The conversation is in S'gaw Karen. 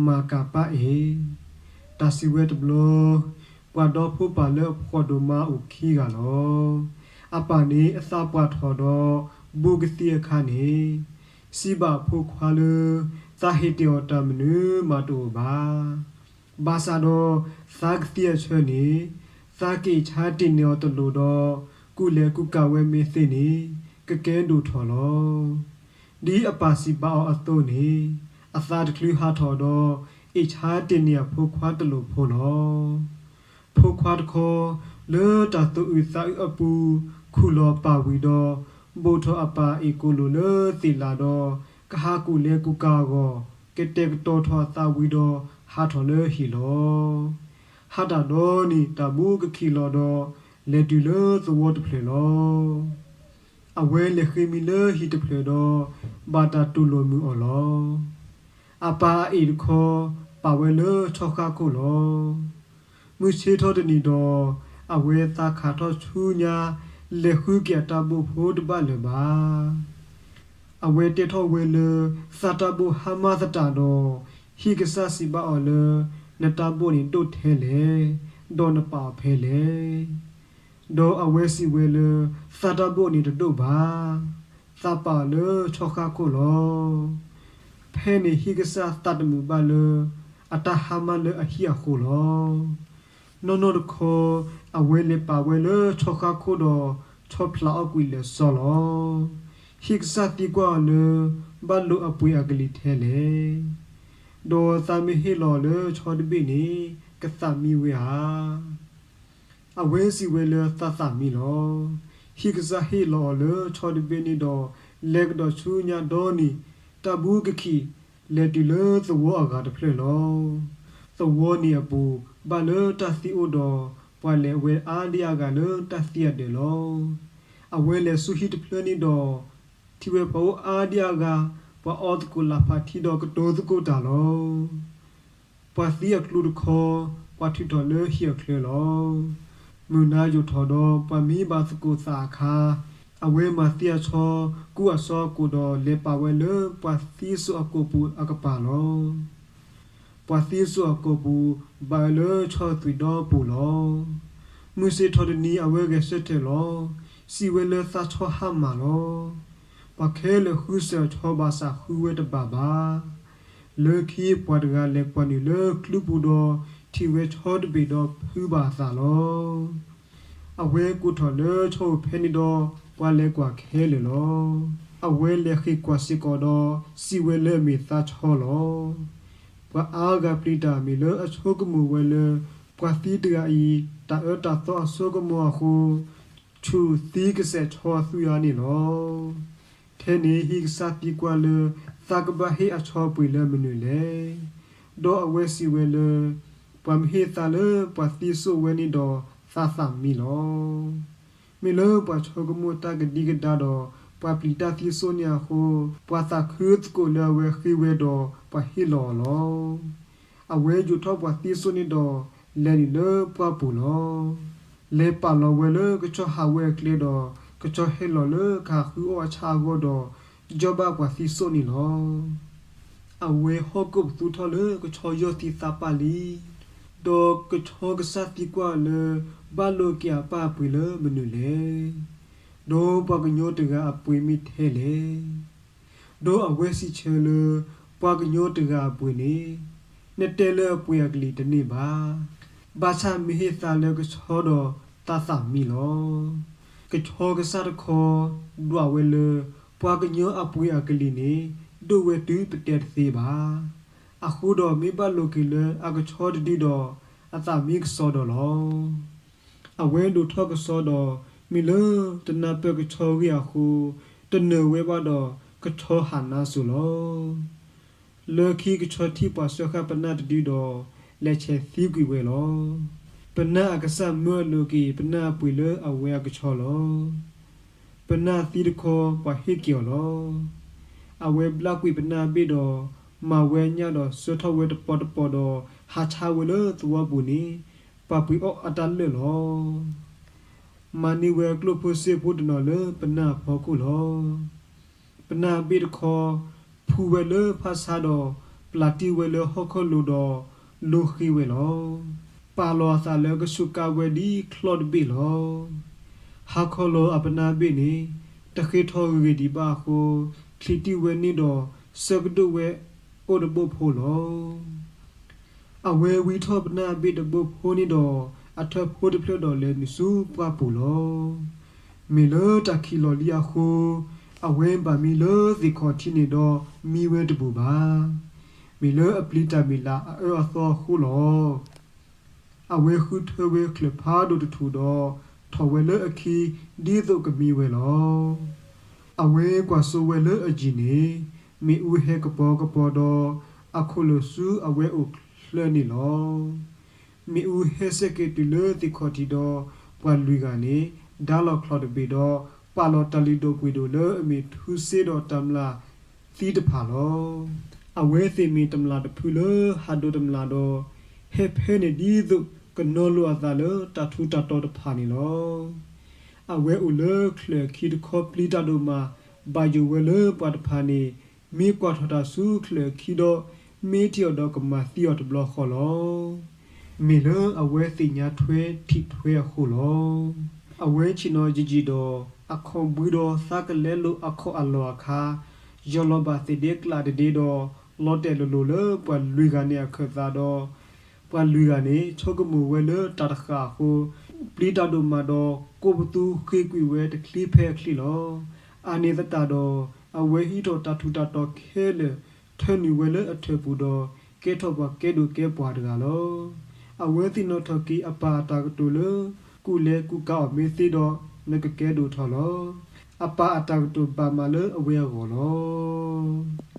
မၤကၤပၢ်အ့ၣ်, တၢ်စံးဝဲတဘျီ, ပှၤဒီဖိပၢ်လၢအဖှီၣ်ဒိၣ်မးအိၣ်ခံဂၤလီၤ. အပၢ်န့ၣ်အသးပှၢ်ထီၣ်ဒီး ဘူးကသံအခါန့ၣ်, စံးဘၣ်အဖိခွါလၢ သးဟ့ၣ်တ့ၢ်အီၤတၢ်မနုၤမးတအိၣ်ဘၣ်. ဘၣ်ဆၣ်ဒီးသးကသံအဆၢန့ၣ်, သးကအ့ၣ်ဆါတ့ၢ်န့ၢ်အီၤတလိၣ်ဒီး ကူၣ်လဲၤကူၣ်ကၤဝဲမ့ၢ်သ့န့ၣ် ကကဲဒိၣ်ထီၣ်လီၤ. ဒ်အပၢ်စံးဘၣ်အီၤအသိးန့ၣ်, အသးတချုးဟးထီၣ်ဒီး အ့ၣ်ဆါတ့ၢ်န့ၢ်အဖိခွါတလိၣ်ဖိလီၤ. ဖိခွါတခီ, လၢတၢ်သူၣ်အုးသးအုးအပူၤ ခူၣ်လီၤပၢ်ဝံၤဒီး ဘိၣ်ထီၣ်အပၢ်အ့ၣ်ကိၣ်လိၣ်လၢသ့ၣ်လၣ်ဒီး ကဟးကူၣ်လဲၤကူၣ်ကၤအဂီၢ် ကတဲာ်ကတီၤထီၣ်အသးဝံၤဒီး ဟးထီၣ်လၢဟံၣ်လီၤ. ဟးတၢ်ဒီနံၤ တၢ်ဘူးကခံၣ်လီၤဒီး လဲၤတုၤလၢသဝီတဖျၢၣ်လီၤ. အဝဲလဲၤဃ့မံလၢဟံၣ်တဖျၢၣ်ဒီး ဘၣ်တၢ်တူၢ်လိာ်မုာ်အီၤလီၤ. အပၢ်အအ့ၣ်တခီ ပာ်ဝဲလၢဆီဃါခိၣ်လီၤ. မုၢ်ဆ့ၣ်ထီၣ်တနံၤဒီး အဝဲသးခးထီၣ်ဆူညါ လဲၤဃုက့ၤအတၢ်ဘိၣ်ဖိတဘၣ်လၢၤဘၣ်. အဝဲတဲထီၣ်ဝဲလၢ သးတၢ်ဘိၣ်ဟါမၢ်သတးဒီး ဟံၣ်ကစၢ်စံးဘၣ်အီၤလၢ နတၢ်ဘိၣ်န့ၣ်ဒိၣ်ထဲလဲၣ်, ဒီးနပာ်အီၤဖဲလဲၣ်. ဒီးအဝဲစံးဝဲလၢ သးတၢ်ဘိၣ်န့ၣ်တဒိၣ်ဘၣ်, သးပာ်အီၤလၢဆီဃါခိၣ်လီၤ. ဖဲန့ၣ်ဟံၣ်ကစၢ်သးတမုာ်ဘၣ်လၢ အတၢ်ဟါမၢ်လၢအဟံၣ်အဃိလီၤ. နီၢ်နီၢ်တခီ အဝဲလဲၤပာ်ဝဲလၢဆီဃါခိၣ်ဒီး ဆီဖျးအီၣ်ကွံာ်လဲၤစီလီၤ. ဟံၣ်ကစၢ်သံကွၢ်အီၤလၢ ဘၣ်လိာ်အပှ့ၤအကလံၤထဲလဲၣ်. ဒီးသးမ့ၢ်ဟ့ၣ်လီၤအီၤလၢဆီတဘ့ၣ်န့ၣ် ကသးမံဝဲဧါ. အဝဲစံးဝဲလၢသးသးမံလီၤ. ဟံၣ်ကစၢ်ဟ့ၣ်လီၤအီၤလၢဆီတဘ့ၣ်န့ၣ်ဒီး လဲၤကဒီးဆူညါဒီနံၤ တၢ်ဘူးကခံၣ် လဲၤတုၤလၢသဝီအဂၤတဖျၢၣ်လီၤ. သဝီန့ၣ်အပူၤ ဘၣ်လၢတၢ်သံအိၣ်ဒီး ပှၤလဲၤဝဲအါဒံအါဂၤလၢတၢ်သံအဒၢးလီၤ. အဝဲလဲၤဆူဟံၣ်တဖျၢၣ်န့ၣ်ဒီး ထံၣ်ဝဲပှၤအိၣ်အါဒံအါဂၤ, ပှၤအီသကိးလၢ်ဖးထံဒီးကတိၤသကိးတၢ်လီၤ. ပှၤသံအကျိၤတခီ, ပှၤထုးထီၣ်လၢဟံၣ်အချၢလီၤ. မုၢ်နၤယိာ်ထီၣ်ဒီးပှၤမံဘၣ်သကိးသးအခါ, အဝဲမၤသံအဆီ, ကူးအဆီအကိာ်ဒီးလဲၤပာ်ဝဲလၢပှၤသံစိာ်အကိာ်ပူၤအကပၤလီၤ. ပှၤသံစိာ်အကိာ်ပူၤ ဘၣ်ဝဲလၢဆီသွံၣ်ဒီပူၤလီၤ. မုၢ်ဆ့ၣ်ထီၣ်တနံၤအဝဲဂဲၤဆၢထၢၣ်လီၤ. စံးဝဲလၢသးဆီဟါမၢ်လီၤ. ပှၤခဲလၢာ်ဃုစၢၤအဆီဘၣ်ဆၣ်ဃုဝဲတဘၣ်ဘၣ်. လၢခံပှၤတဂၤလဲၤကွၢ်နုာ်လၢကျူပူၤဒီး ထံၣ်ဝဲဆီတဘ့ၣ်ဒီးဖုးဘၣ်အသးလီၤ. အဝဲကိးထီၣ်လၢဆီအိၣ်ဖဲန့ၣ်ဒီး ပှၤလဲၤကွၢ်ခဲလၢာ်လီၤ. အဝဲလဲၤဃ့ၢ်ကွၢ်စ့ၢ်ကီးဒီး စံးဝဲလၢအမ့ၢ်သးဆီလီၤ. ပှၤအါဂၤပျံၤတၢ်မ့ၢ်လၢအဆိကမိၣ်ဝဲလၢ ပှၤသံတဂၤအံၤ တၢ်အၢတၢ်သီအစိကမီၤအဃိ ဆူၣ်သံကစဲးဆီသွံၣ်အါန့ၣ်လီၤ. ထဲန့ၣ်ဟံၣ်ကစၢ်သံကွၢ်လၢ သးကဘၣ်ဟ့ၣ်အဆီပှ့ၤလၢမနုၤလဲၣ်. ဒီးအဝဲစံးဝဲလၢ ပှၤမ့ၢ်ဟ့ၣ်သးလၢပှၤသံစိာ်ဝဲန့ၣ်ဒီး သးသးမံလီၤ. မ့ၢ်လၢပှၤဆိကမိၣ်တၢ်ကဒံကဒါဒီး ပှၤပျံၤတၢ်သံစိာ်န့ၣ်အဃိ ပှၤသးခုသကိးလၢအဝဲဃ့ဝဲဒီး ပှၤဟ့ၣ်လီၤအီၤလီၤ. အဝဲယိးထီၣ်ပှၤသံစိာ်န့ၣ်ဒီး လဲၤနုာ်လၢပှၢ်ပူၤလီၤ. လဲၤပာ်လီၤဝဲလၢကဆီဟးဝဲအကျဲဒီး ကဆီဟဲလီၤလၢကဟးဃုအီၣ်အဆၣ်အဂီၢ်ဒီး ယီၢ်ဘၣ်ပှၤသံစိာ်န့ၣ်လီၤ. အဝဲဟီၣ်ကိၣ်ပသူထီၣ်လၢကဆီယီၢ်သံသးပာ်လံ. ဒီးကဆီကစၢ်သံကွၢ်အီၤလၢ ဘၣ်လိာ်က့ၤအပၢ်အပှ့ၤလၢမနုၤလဲၣ်. ဒီးပှၤကညီတဂၤအပှ့ၤမ့ၢ်ထဲလဲၣ်. ဒီးအဝဲစံးဆၢလၢ ပှၤကညီတဂၤအပှ့ၤန့ၣ် နတဲလၢအပှ့ၤအကလံၤတန့ၢ်ဘၣ်. ဘၣ်ဆၣ်မ့ၢ်ဟ့ၣ်သးလၢကဆီဒီးသးသးမံလီၤ. ကဆီကစၢ်တခီ ဒွးဝဲလၢ ပှၤကညီအပှ့ၤအကလံၤန့ၣ် ဒိၣ်ဝဲတုၤပတဲတသ့ဘၣ်. အဃိဒီးမ့ၢ်ဘၣ်လိာ်က့ၤလၢအကဆီတဒုဒီး အသးမံကစီဒီလီၤ. အဝဲဒိးထီၣ်ကစီဒီး မ့ၢ်လၢတနၢ်ပၢၢ်ကဆီဂ့ၢ်အဃိ တနၢၤဝဲဘၣ်ဒီး ကဆီဟးနါစိၤလီၤ. လၢခံကဆီထံၣ်ပှၤစၢဃာ်ပနၢ်တဒုဒီး လဲၤဆဲးသံကွံာ်ဝဲလီၤ. ပနၢ်အကစၢ်မၢအလိာ်က့ၤ ပနၢ်အပှ့ၤလၢအဝဲအကဆီလီၤ. ပနၢ်သံတခီ ပှၤဟ့ၣ်က့ၤအီၤလီၤ. အဝဲဘျါကွံာ်ပနၢ်အဘ့ၣ်ဒီး မၤဝဲအညၣ်ဒီးဆှၢထီၣ်ဝဲတပီၤတပီၤဒီး ဟးဆါဝဲလၢသဝီပူၤန့ၣ် ပှၤပှ့ၤအီၣ်အတၢ်လၢာ်လီၤ. မၤန့ၢ်ဝဲကျိၣ်ဖိစ့ဖိတနီၤလၢပနၢ်အဖီခိၣ်လီၤ. ပနၢ်အဘ့ၣ်တခီ ဖူဝဲလၢဖၣ်ဆါဒီး ပျၢ်တံၢ်ဝဲလၢဟီၣ်ခီၣ်လိၤဒီး လိဃ့ဝဲလီၤ. ပာ်လီၤအသးလၢကစူးကါဝဲဒ်ချီၣ်တဘ့ၣ်လီၤ. ဟါခီလီၤအပနၢ်ဘ့ၣ်န့ၣ် တဃ့ထီၣ်ဂ့ၤဒံးဘၣ်အဃိ ချံးတံၢ်ဝဲန့ၣ်ဒီး ဆၢကဒိၣ်ဝဲအိၣ်တဘိၣ်ဖိလီၤ. အဝဲဝံထီၣ်ပနၢ်ဘ့ၣ်တဘိၣ်ဖိန့ၣ်ဒီး အထၢၣ်ဖိတဖျၢၣ်ဒီးလဲၤနုာ်ဆူပှၢ်ပူၤလီၤ. မ့ၢ်လၢတၢ်ခံးလီၤလံအဃိ အဝဲဘၣ်မံလၢသ့ၣ်ခီၣ်ထံးန့ၣ်ဒီးမံဝဲတဘူၣ်ဘၣ်. မ့ၢ်လၢအပျံၤတၢ်မ့ၢ်လၢ်အအၢအသီအဃိလီၤ. အဝဲဃုထၢဝဲချၢၣ်ဖးဒိၣ်တထူၣ်ဒီး ထီၣ်ဝဲလၢအခံ ဒ်သိးကမံဝဲလီၤ. အဝဲကွၢ်စိဝဲလၢအယံၤန့ၣ် မ့ၣ်အူဟဲကပီၤကပီၤဒီး အခိၣ်လိာ်ဆူအဝဲအိၣ်ချၢန့ၣ်လီၤ. မ့ၣ်အူဟဲစဲးက့ၤတုၤလၢသ့ၣ်ခီၣ်ထံးဒီး ပှၤလွံၢ်ဂၤန့ၣ် ဒါလီၤချီၣ်တဘ့ၣ်ဒီး ပာ်လီၤတၢ်လုၢ်ဒိၣ်ပှ့ၤဒိၣ်လၢအမ့ၢ်ထူစ့ဒီးတၢ်မျၢ်သံတဖၣ်လီၤ. အဝဲသ့ၣ်မ့ၢ်တမျၢ်တဖုလၢဟးဒိးတမျၢ်ဒီး ဟဲဖဲန့ၣ်ဒ်သိးကနီၤလိာ်အသးလၢတၢ်ထူးတၢ်တီၤတဖၣ်န့ၣ်လီၤ. အဝဲအိၣ်လၢချၢၣ်အခံတခီပျံၤတၢ်ဒိၣ်မး ဘၣ်ယိၣ်ဝဲလၢပှၤတဖၣ်န့ၣ် မ့ၢ်ကွၢ်ထီၣ်တၢ်ဆူချၢၣ်အခံဒီး မ့ၢ်ထံၣ်အီၤဒီးကမၤသံအီၤတဘျီဃီလီၤ. မ့ၢ်လၢအဝဲသ့ၣ်ညါထွဲထံၣ်ထွဲအဃိလီၤ. အဝဲဆ့ၣ်နီၤယံာ်ယံာ်ဒီး အခီၣ်ဘှံးဒီးသးကလဲလိာ်အခီၣ်အလီၢ်အခါ ယီၢ်လီၤဘၣ်သ့ၣ်ဒ့ကျးတဒ့ဒီး လီၤတဲာ်လိၤလိၤလၢပှၤလွံၢ်ဂၤန့ၣ်အခၢၣ်သးဒီး ပှၤလွံၢ်ဂၤန့ၣ် ဆိကမိၣ်ဝဲလၢတၢ်တဃၣ်အဃိ ပျံၤတၢ်ဒိၣ်မးဒီး ကိးပသူဃ့ကွံာ်ဝဲတချံဖဲအချံလီၤ. အန့ၣ်သတးဒီး အဝဲဟံးထီၣ်တၢ်ထူးတၢ်တီၤခဲလၢာ် ထၢနုာ်ဝဲလၢအထၢၣ်ပူၤဒီး ကဲထီၣ်ပှၤကဲဒိၣ်ကဲပှၢ်တဂၤလီၤ. အဝဲသ့ၣ်နီၣ်ထီၣ်က့ၤအပၢ်အတၢ်ကတိၤလၢ ကူၣ်လဲၤကူၣ်ကၤအီၤမ့ၢ်သ့ဒီး နကကဲဒိၣ်ထီၣ်လီၤ. အပၢ်အတၢ်ကတိၤဘၣ်မးလၢအဝဲအဂီၢ်လီၤ.